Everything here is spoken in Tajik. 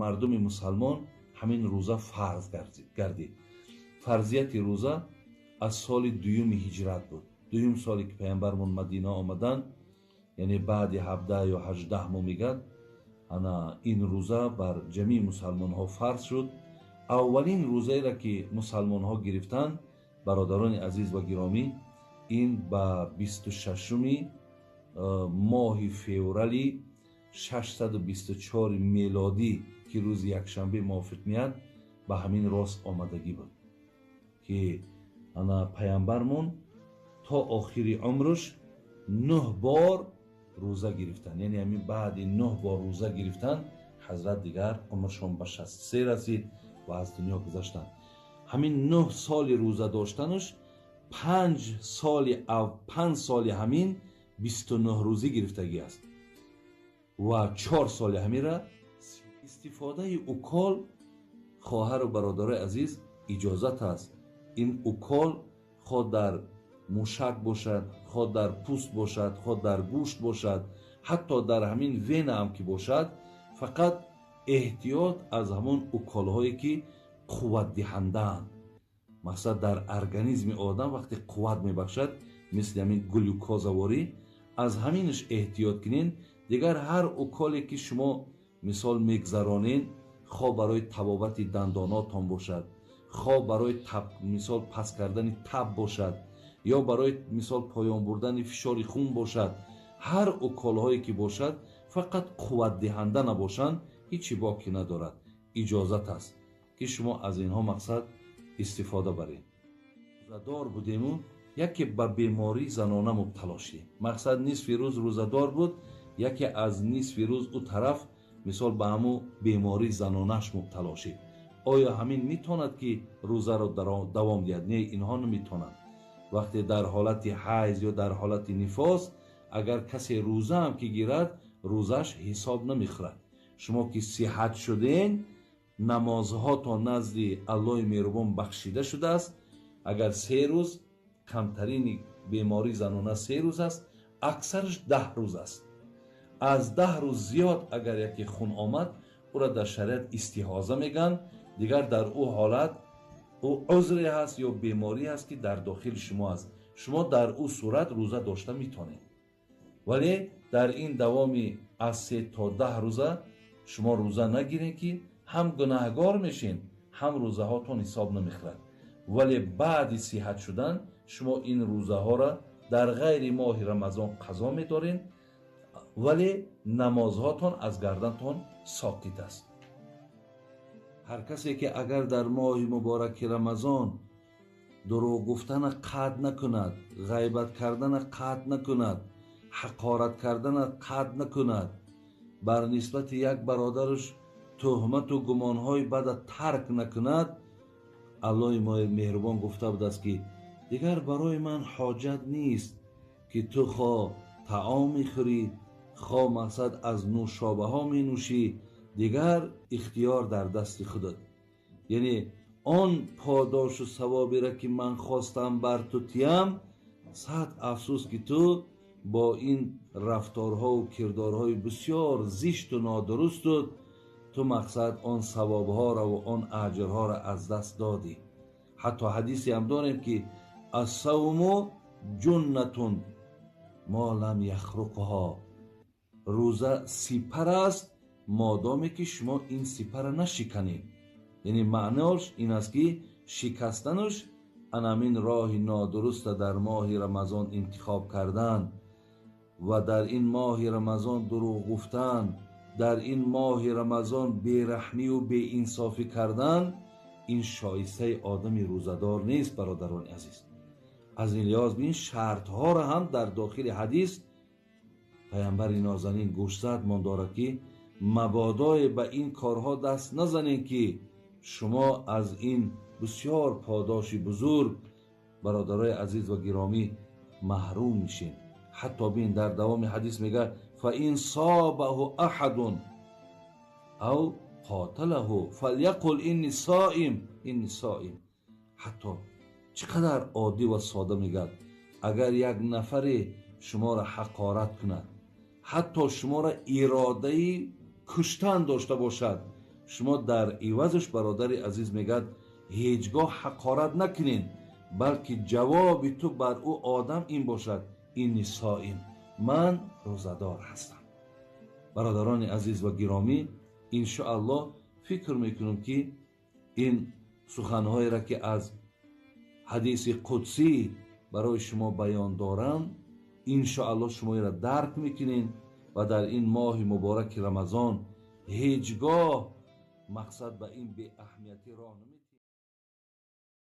Мардуми мусалмон ҳамин рӯза фарз гардид. Фарзияти рӯза аз соли дуюми ҳиҷрат буд. Дуюм соле ки паямбармон Мадина омаданд, яъне баъди 17 ё 18 моҳ мегӯяд, ана ин рӯза бар ҷамии мусалмонҳо фарз шуд. Аввалин рӯзаеро ки мусалмонҳо гирифтанд, бародарони азиз ва гиромӣ, ин ба 26-уми моҳи феврали 624 мелодӣ, ки рӯзи якшанбе мувофиқ меяд, ба ҳамин рост омадагӣ буд, ки ана паямбармон то охири умрш 9 бор рӯза гирифтанд. Яъне ҳамин баъди 9 бор рӯза гирифтан ҳазрат дигар умршон ба 63 расид ва аз дунё гузаштанд. Ҳамин 9 соли рӯза доштанаш 5 соли ҳамин 29 рӯзӣ гирифтагӣ аст ва 4 соли ҳамира истифодаи укол. Хоҳару бародарои азиз, иҷозат аст. Ин укол хо дар мушак бошад, хо дар пӯст бошад, хо дар гӯшт бошад, ҳатто дар ҳамин вена ҳам ки бошад, фақат эҳтиёт аз ҳамон уколҳое ки қувватдиҳандаанд. Мақсад, дар организми одам вақте қувват мебахшад, мисли ҳамин глюкозаворӣ, аз ҳаминаш эҳтиёт кунен. Дигар ҳар уколе ки шумо мисол мегзаронен, хо барои табобати дандонотон бошад, хо барои мисол паст кардани таб бошад, ё барои мисол поён бурдани фишори хун бошад, ҳар уколҳое ки бошад, фақат қувватдиҳанда набошанд, ҳеҷ боке надорад. Иҷозат аст ки шумо аз инҳо мақсад истифода баред. Рӯзадор будему яке ба бемории занона мубтало шудем. Мақсад, нисфи рӯз рӯзадор буд, яке аз нисфи рӯз ӯ тараф мисол ба ҳамун бемории занонаш мубтало шид. Оё ҳамин метавонад ки рӯзаро давом диҳад? Не, инҳо наметавонанд. Вақте дар ҳолати ҳайз ё дар ҳолати нифос агар касе рӯза ҳам ки гирад, рӯзаш ҳисоб намехӯрад. Шумо ки сиҳат шуден, намозҳотон назди Аллоҳи меҳрубон бахшида шудааст. Агар 3 рӯз, камтарини бемории занона 3 рӯз аст, аксараш 10 рӯз аст. Аз 10 рӯз зиёд агар яке хун омад, ӯро дар шариат истиҳоза мегӯянд. Дигар дар ӯ ҳолат ӯ узре ҳаст ё беморӣ ҳаст ки дар дохили шумо аст, шумо дар ӯ сурат рӯза дошта метавонед. Вале дар ин давоми аз 3 то 10 рӯза шумо рӯза нагиред, ки ҳам гунаҳгор мешин, ҳам рӯзаҳотон ҳисоб намехӯрад. Вале баъди сиҳат шудан шумо ин рӯзаҳоро дар ғайри моҳи Рамазон қазо медоред, вале намозҳотон аз гардантон соқит аст. Ҳар касе ки агар дар моҳи мубораки Рамазон дурӯғ гуфтана қатъ накунад, ғайбат кардана қатъ накунад, ҳақорат кардана қатъ накунад, бар нисбати як бародараш туҳмату гумонҳои бада тарк накунад, Аллоҳи меҳрубон гуфта будааст ки дигар барои ман ҳоҷат нест ки ту хо таом мехӯрӣ, хо мақсад аз нӯшобаҳо менӯшӣ, дигар ихтиёр дар дасти худат. Яъне он подошу савоберо ки ман хостам бар ту тиям, сад афсӯс ки ту бо ин рафторҳову кирдорҳои бисёр зишту нодурусту ту мақсад он савобҳоро ва он аҷрҳоро аз даст додӣ. Ҳатто ҳадисе ҳам дорем ки ассавму ҷуннатун мо лам яхруқҳо, рӯза сипар аст модоме ки шумо ин сипарро нашиканед. Яъне маънош ин аст ки шикастанаш анамин роҳи нодуруста дар моҳи Рамазон интихоб кардан ва дар ин моҳи Рамазон дурӯғ гуфтан, дар ин моҳи Рамазон бераҳмию беинсофӣ кардан, ин шоистаи одами рӯзадор нест, бародарони азиз. Аз ин лиҳоз ин шартҳоро ҳам дар дохили ҳадис паямбари нозанин гӯшзад мон дорад ки мабодое ба ин корҳо даст назанед, ки шумо аз ин бисёр подоши бузург, бародарои азиз ва гиромӣ, маҳрум мешед. Ҳатто бин, дар давоми ҳадис мегӯяд: фаин собаҳу аҳадун ав қоталаҳу фаляқул инни соим, инни соим. Ҳатто чӣ қадар оддӣ ва сода мегӯяд: агар як нафаре шуморо ҳақорат кунад, ҳатто шуморо иродаи куштан дошта бошад, Шумо дар ивазаш, бародари азиз, мегӯяд, ҳеҷ гоҳ ҳақорат накунед, балки ҷавоби ту бар ӯ одам ин бошад: إني صائم, ман рӯзадор ҳастам. Бародарони азиз ва гиромӣ, иншоаллоҳ, фикр мекунам, ки ин суханҳоеро, ки аз ҳадиси қудсӣ барои шумо баён дорам, иншоаллоҳ, шумо инро дарк мекунед ва дар ин моҳи мубораки Рамазон ҳеҷ гоҳ мақсад ба ин беаҳамиятӣ роҳ намедиҳед.